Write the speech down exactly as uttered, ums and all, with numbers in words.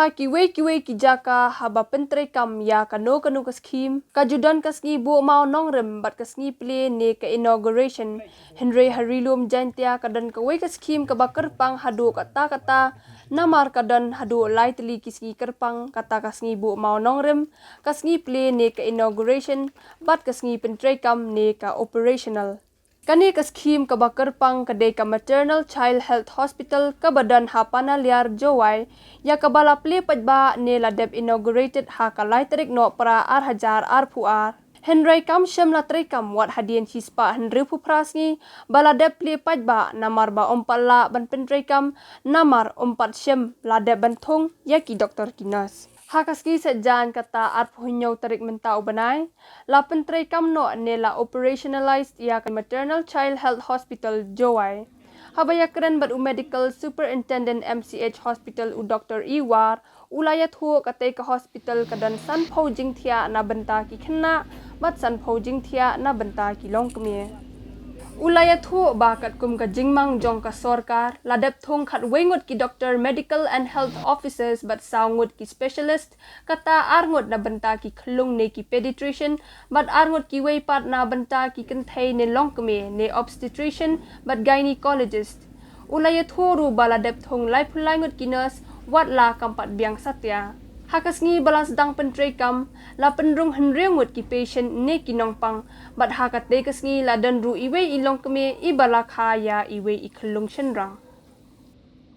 Ha kiwei kiwei ki jaka haba pyntreikam ïa kano kano ka skhim, ka ju don ka sngi buh mawnongrim bad ka sngi plie ne ka inauguration. Hynrei ha Ri Lum Jaiñtia ka don kawei ka skhim kaba kyrpang haduh katta katta, namar ka don haduh lai tylli ki sngi kyrpang, kata ka sngi buh mawnongrim, ka sngi plie ne ka inauguration, bad ka sngi pyntreikam ne ka operational. Kane ka skhim kaba kyrpang ka dei ka Maternal Child Health Hospital kaba don ha Panaliar, Jowai, ïa kaba la plie paidbah ne la dep inaugurated ha ka lai tarik Nohprah ar hajar arphew ar. Hynrei kam shym la treikam wat hadien shispah hynriewphew phra sngi ba la dep plie paidbah, namar ba ym pat lah ban pyntreikam, namar ym pat shym la dep ban thung ïa ki doktor ki nurse. Ha ka sngi Saitjaiñ, kata arphew hynñiew tarik mynta u bnai, la pyntreikam noh ne la operationalized ïa ka Maternal Child Health Hospital, Jowai. Haba ïakren bad u Medical Superintendent M C H Hospital, u Doktor E War, u la ïathuh katei ka hospital ka don sanphew jingthiah na bynta ki khynnah bad sanphew jingthiah na bynta ki longkmie. U la ïathuh ba katkum ka jingmang jong ka sorkar, la dep thung khatwei ngut ki doktor medical and health officers bad saw ngut ki specialist, kata ar ngut na bynta ki khyllung ne ki pediatrician, bad ar ngut kiwei pat na bynta ki kynthei ne longkmie ne obstetrician bad gynecologist. U la ïathuh ruh ba la dep thung laiphew lai ngut ki nurse, wat la kam pat biang satia. Ha ka sngi ba la sdang pyntreikam, la pynrung hynriew ngut ki patient ne ki nongpang, bad ha katei ka sngi la don ruh iwei i longkmie iba la kha ïa iwei i khyllung shynrang.